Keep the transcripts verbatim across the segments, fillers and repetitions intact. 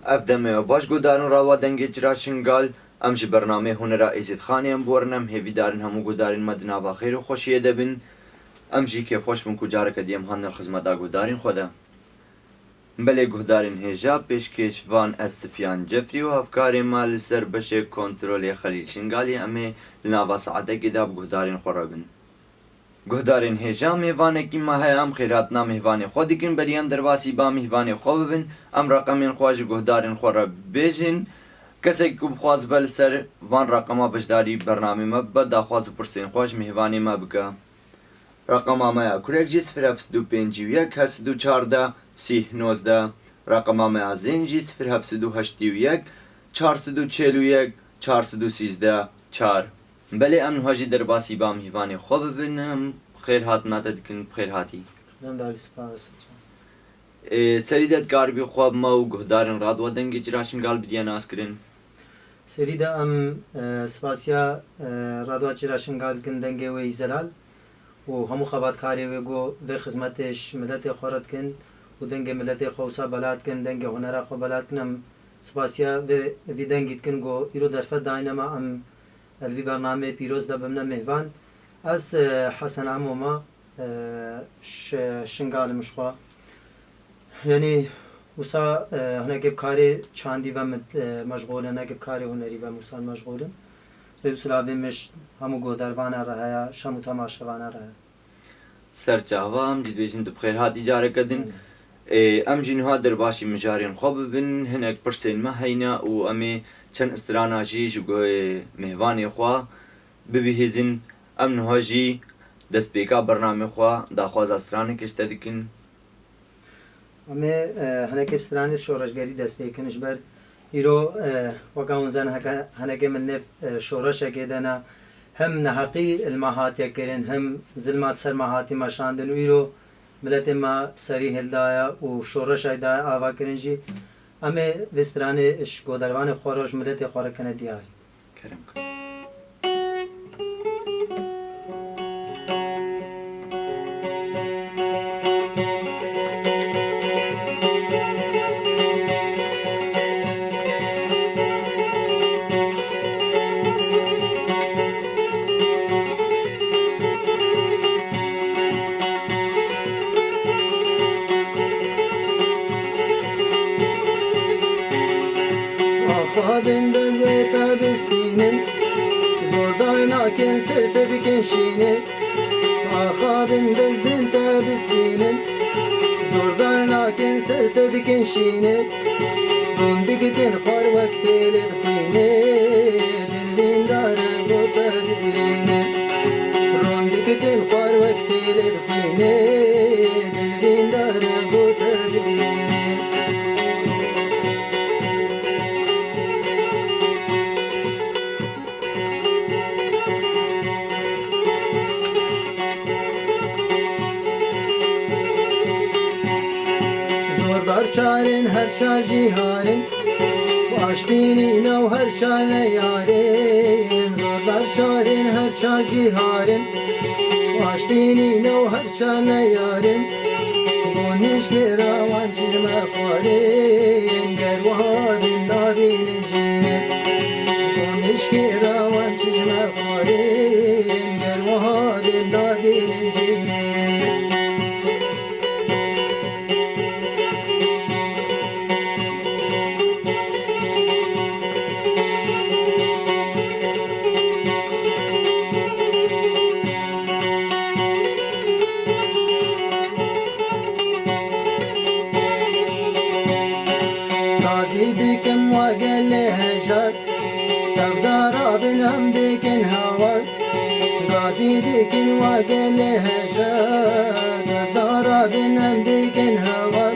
Ev demê we baş guhdarên Radwa Dengê Cira Şingal. Em ji bernameyê Hunera Êzîdxanê em bi we re ne, em hêvîdar in hemû guhdarên me di nava xêr û xweşiyê de bin. Em jî kêfxweş bin ku careke dî em hatin li xizmeta guhdarên xwe de. Belê guhdarên hêja, pêşkêşvan ez Sifyan Cefrî û hevkarê me li ser beşê kontrolê Xelîl Şingalî, em ê li nava saetekê de bi guhdarên xwe re bin. Guhdarên hêja, mêvanekî me heye, em xêrhatina mêvanê xwe dikin. Berî em derbasî ba mêvanê xwe bibin, em reqemên xwe ji guhdarên xwe re bibêjin. Kesek ku bixwaze be li ser van reqema beşdarî bernamê me bibe, daxwaz û pirsên xwe ji mêvanê me bike. Reqema me ya kurek jî sifir heft sed û pêncî û yek, heft sed û çardeh, sîh nozdeh. Reqema me ya zên jî sifir heft sed û heştê û yek, çar sed û çel û yek, çar sed û sîzdeh, çar. Belê em niha jî derbasî ba mêvanê xwe bibin, em xêr hatina te dikin, bi xêr hatî. Xêr darî, spas. Ê, serî de dikaribî xwe bi me û guhdarên Radwa Dengê Cira Şingal bidîye naskirin? Serî de em, e, spasiya, e, Radwa Cira Şingal dikin, dengê wê yî zelal û hemû xebatkarê wê ku vê xizmetê ji miletê xwe re dikin û dengê miletê xwe wisa bela dikin, dengê hunera xwe bela dikin. Em spasiya vê, vî dengî dikin ku îro derfet dayne me, em li vî bernameyê pîroz de bimne mêvan. Ez, e, Hesen Emo me, e, ş-, Şingal im ji xwe. Yanî wisa, e, hinekê bi karê çandî ve min, e, meşxûl in, hinekê bi karê hunerî ve min wisa meşxûl in. Rêz û silavê min ji hemû guhdarvana re heye, ji hemû temaşevana re heye. Ser çava, em jî dibêjin tu bi xêr hatî careke din. Aynen. Ê, em jî niha derbasî mijarên xwe bibin, hinek pirsên me heyne û em ê çend strana jî ji guhê mêvanê xwe bibihîzin. Em niha jî destpêka bernamê xwe daxwaza stranekê ji te dikin. Em ê, e, hinekê bi stranê şoreşgerî dest pê kin. Ji ber îro, e, weka hûn zanin heke-, hinekê min nêv, e, şoreşekê de ne. Hem neheqî li me hatiye kirin, hem zilma ser me hatî meşandin û îro miletê me bi serî hildaye û şoreşek daye ava kirin jî. Em ê vê stranê ji godervanê xwe re, ji miletê xwe re kene diyarî. Kerem kir. Axabin bin wê te bistînin, zordar nakin ser te dikin şînin. Axabin bin bin te bistînin, zordar nakin ser te dikin şînin. Rûn digitin xwar wek pêlê dixwînin, dilvîndar bo te dibînin. Rûn digitin xwar wek pêlê dixwînin, dilvîndar bo te dibînin. Zordar çar in, her çar cîhar in, aştî nîne û her çar neyar in. Zordar çar in, her çar cîhar in, aştî nîne û her çar neyar in. Bo nişkê rawan çijme xwarin, ger wiha bin nabînin jînin. Bo nişkê rawan çijme xwarin, ger wiha bin nabînin jînin. Gazî dikim we gelê hejar, tevdara bin em bikin hawar. Gazî dikin we gelê hejar, tevdara bin em bikin hawar.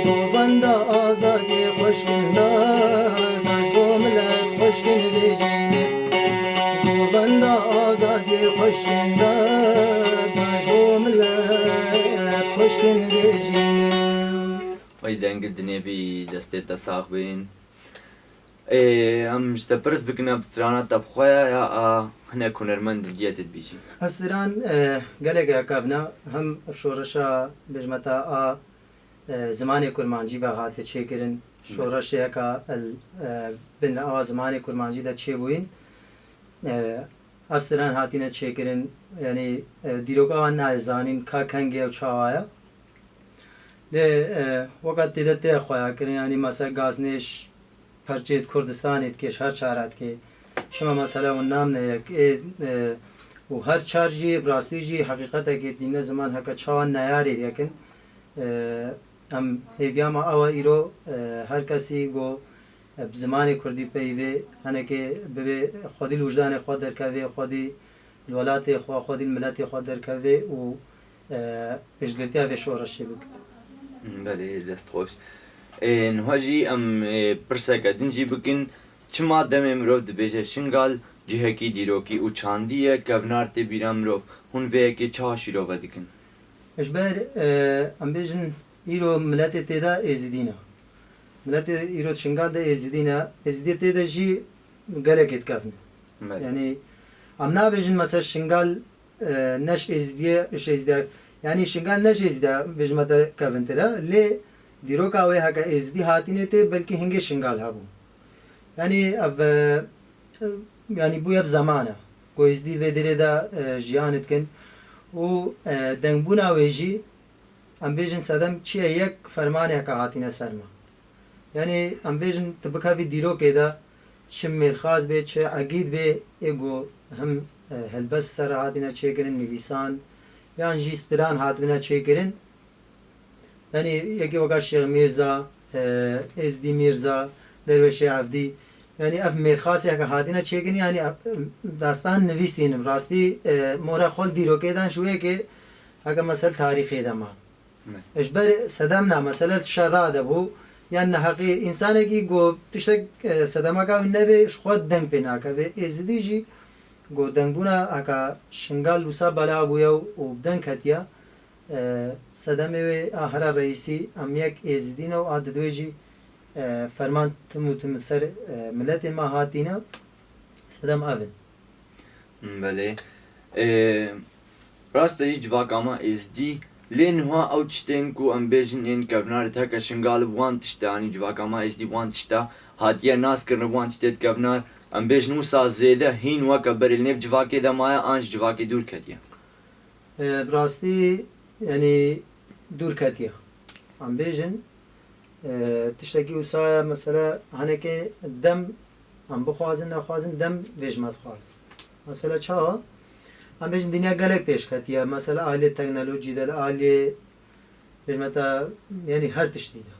Govenda azadî xweşkin dar, baş bo milet xweşkin vêjîne. Govenda azadî xweşkin dar, baş bo milet xweşkin vêjîne. Ay dengê dinê bî, destê te sax bin. Ê, em ji te pirs bikin, ev strana te bi xwe ye ya a hinek hunermend li diyetê dibêjî? Ev stran, e, gelek ya kevn e, hem şoreşa bêjmeta a e, zimanê kurmancî ve hate çêkirin. Şoreşê heka el, e, bin awa zimanê kurmancî de çêbûyîn. E, ev stran hatine çêkirin, yanî, e, dîroka wan nayê zanîn ka kengê ew çawa ye. Lê, e, weka tê de tê xweya kirin, yanî mesela gaznêj perçeyê di Kurdistanê dikê, ji her çara dikê. Çima mesela hûn namne yek ê, e, û her çar jî bi rastî jî heqîqetekê dîne ziman heke çawa neyarê yekin. E, em hêviya me ew e îro, e, her kesî go, e, bi zimanê kurdî peyvê henekê bibê xwedî li wijdanê xwe derkevê, xwedî li welatê xwe, xwedî li miletê xwe derkevê û, e, piştgirtiya vê şoreşê bike. Belê, dest xweş. Ê, niha jî em, ê, pirseke din jî bikin. Çima demê mirov dibêje Şingal cihekî dîrokî û çandî ye, kevnar tê bîra mirov? Hûn vê yekê çawa şîrove dikin? Ji ber, e, em bêjin îro miletê tê de Êzidî ne. Miletê îro di Şingal de Êzidî ne. Êzidiyê tê de jî gelekê dikevin. Belê. Yanî em nabêjin mesela Şingal, e, ne ji Êzidiyê, ji Êzidiya, yanî Şingal ne ji Êzidiya bêjime te kevintir e, lê dîroka wê heke Êzidî hatînê tê, belkî hingê Şingal hebû. Yanî ev, e, yanî bûye bi zeman e. Ku Êzidî vê derê de, e, jiyan dikin û, e, dengbûna wê jî, em bêjin sedem çi ye, yek fermanê heke hatîne ser me. Yanî em bêjin tu bikevî dîrokê de, çi mêrxas bê, çi egîd bê, ê ku him, e, helbest ser re hatine çêkirin, nivîsan, yan jî stran hatibine çêkirin. Yanî yekê weka Şêx Mîrza, e, Êzdî Mîrza, Derwêşê Evdî. Yanî ev mêrxasê heke hatine çêkirin, yanî ev, destan nivîsîn. Rastî, e, mora xwe li dîrokê dan ji wê yekê heke mesel tarîxê de ma. Me. Ji ber sedem na, mesele şera de bû. Yan neheqî, însanekî ku tiştek, e, sedemeka wî nebe, ji xwe deng pê nakeve. Êzidî jî ku dengbûna heka Şingal wisa bela bûye û, û bi deng ketiye, e, sedemê wê a hera reîsî, em yek Êzidî ne û a didwê jî, e, ferman tim û tim li ser, e, miletê me hatîne. Sedem ev in. Belê. Ê, rast e, jî civaka me Êzdî. Lê niha ew tiştên ku em bêjin ên kevnar, heke Şingal bi wan tişta, yanî civaka me Êzdî wan tişta hatiye naskirin, bi wan tiştê di kevnar, em bêjin wisa zêde hîn weke berê li nêv civakê de maye, an ji civakê dûr ketiye? E, bi rastî, yanî dûr ketiye. Em bêjin, e, tiştekî wisa ye, mesela, henekê dem em bixwazin, nexwazin, dem vê ji me dixwaz. Mesela çawa? Em bêjin dinya gelek pêş ketiye. Mesela aliyê teknolojî de, aliyê, bêjme te, yanî her tiştî de.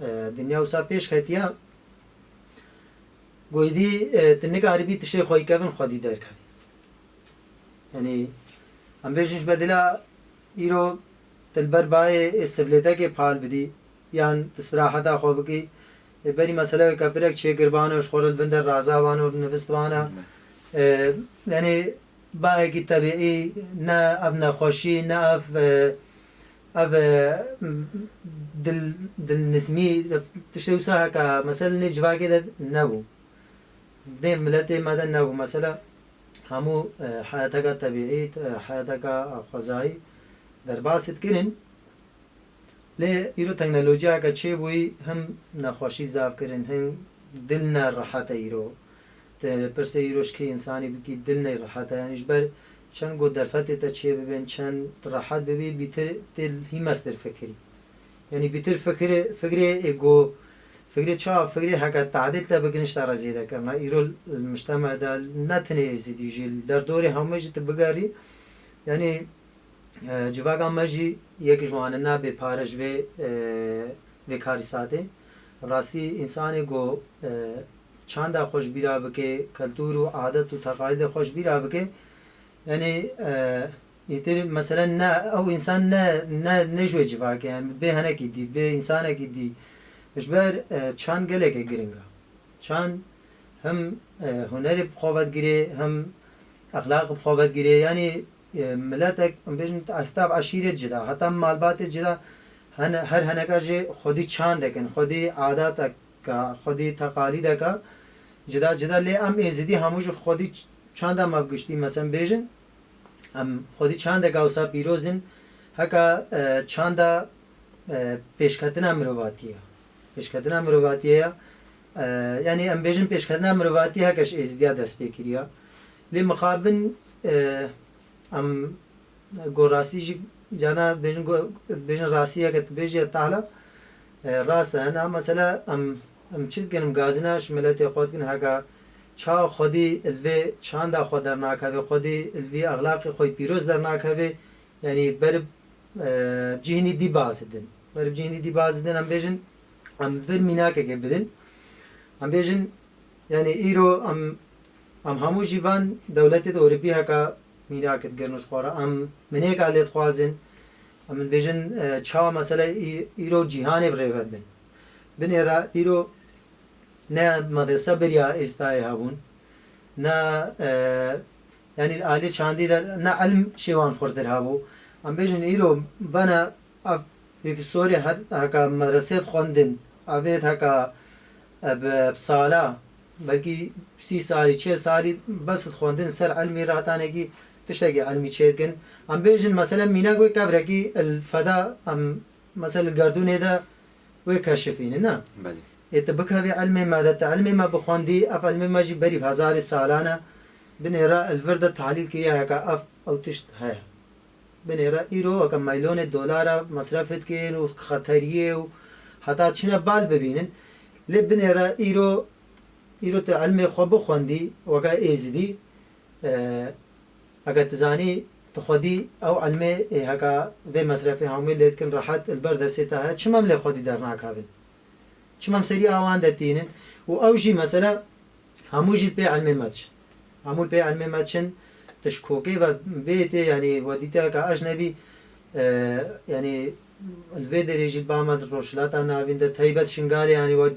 E, dinya wisa pêş ketiye. Goydî, e, tu nikaribî tiştê xwedî kevin, xwedî derkevî. Yanî, em bêjin ji bedila îro tu li ber bayê ê siblêtekê pal bidî, yan tu siraheta xwe bikî. Ê berî mesela wê kepirek çêkiribano, ji xwe re li vin de razabano, nivistibana. Ê, yanî, bayekî tebîî, ne ev nexweşî, ne ev, e, ev, e, dil, dilnizmî, tiştê wisa heke, mesela nêv civakê de nebû. Nêv miletê me de nebû. Mesela hemû, e, heyeteka tebîî, e, heyeteka xwezayî derbas dikirin. Lê îro teknolojiyeke çêbûyî him nexweşî zaf kirin, him dil ne rehet e îro. Tu pirsê îro ji kê însanî bikî, dil ne rehet e. Yanî ji ber çend ku derfetê te çê bibin, çend rehet bibî, bîtir tê hî mestir fikirî. Yanî bîtir fikirê, fikirê ê ku, fikirê çawa, fikirê heke tadîl te bikin, ji te re zêde kirina. Îro li, li mujteme de ne tenê Êzidî jî, li derdorê hemû jî tu bigerî. Yanî, e, civaka me jî yek ji wan e, nabe pare ji vê, e, vê karîsatê. Rastî însanê ku, e, çanda xwe ji bîra bike, kultur û adet û teqalîdê xwe ji bîra bike, yanî, e, îtir mesela ne, ew însan ne, ne, ne ji wê civakê, yanî bê henekî dî, bê însanekî dî. Ji ber, e, çand gelekê giring e. Çand him, e, hunerê bi xwe vedigire, him exlaqê bi xwe vedigire. Yanî, e, miletek, em bêjin, heta bi eşîrê cida, heta malbatê cida, hene, her heneka jê xwedî çandek in, xwedî adateka, xwedî teqalîdeka cida cida. Lê em Êzidî hemû ji xwedî ç-, çanda me bi giştî, mesela bêjin, em xwedî çandeka wisa pîroz in, heka, e, çanda e, pêşketina mirovatiyê ye. Pêşketina mirovatiyê ye. E, yanî em bêjin pêşketina mirovatiyê heke ji Êzidiya dest pê kiriye. Lê mixabin, e, em go rastî jî cana bêjin go, bêjin rastî ye ke tu bêjî ye tahla, e, rast e. Hena mesela em, em çi dikin, em gazîna ji miletê xwe dikin heka çawa xwedî li vê çanda xwe dernakeve, xwedî li vî exlaqê xwe pîroz dernakeve, yanî ber, e, cihînî dî bazidin. Ber cihînî dî bazidin, em bêjin, em vir mînakekê bidin. Em bêjin, yanî îro em, em hemû jî van dewletê de Ewropî heka mînak digirin ji xwe re. Em minêka lê dixwazin. Em dibêjin, e, çawa mesela î-, îro cîhanê bi rêve dibin. Binêre îro ne medrese beriya êstayê hebûn, ne, e, yanî li alî çandî de ne ilm şêwan xurtir hebû. Em bêjin îro bene ev profesorê het-, heka medresê dixwendin, avêt heka, e, bi, bi sala, belkî sî salî, çil salî bes dixwendin, ser ilmî ratanekî tiştekî ilmî çêdikin. Em bêjin mesela mînak wê kevrekî li feda em mesela li gerdûnê de wê keşifînin, ne? Belê. Ê tu bikevî ilmê me de, tu ilmê me bixwendî, ev ilmê me jî berî hezarê salan e. Binêre li vir de tahlîl kiriye heke ev ew tişt heye. Binêre îro weke meylonê dolara mesref dikin û xeteriyê û heta çine bal bibînin. Lê binêre îro, îro tu ilmê xwe bixwendî weke êzidî, e, eger tu zanî tu xwedî ew ilmê ê heka vê mesrefê hemû lê dikin rehet li ber destê te heye, çima em lê xwedî dernakevin? Çima em serî awan de tînin? Û ew jî mesela hemû jî li pê ilmê me diçin. Hemû li pê ilmê me diçin, tu ji kokê ve bê tê, yanî we dîtiyaka ecnebî, e, yanî li vê derê jî li ba me di Rojhilata Navîn de, taybet Şingalê, yanî we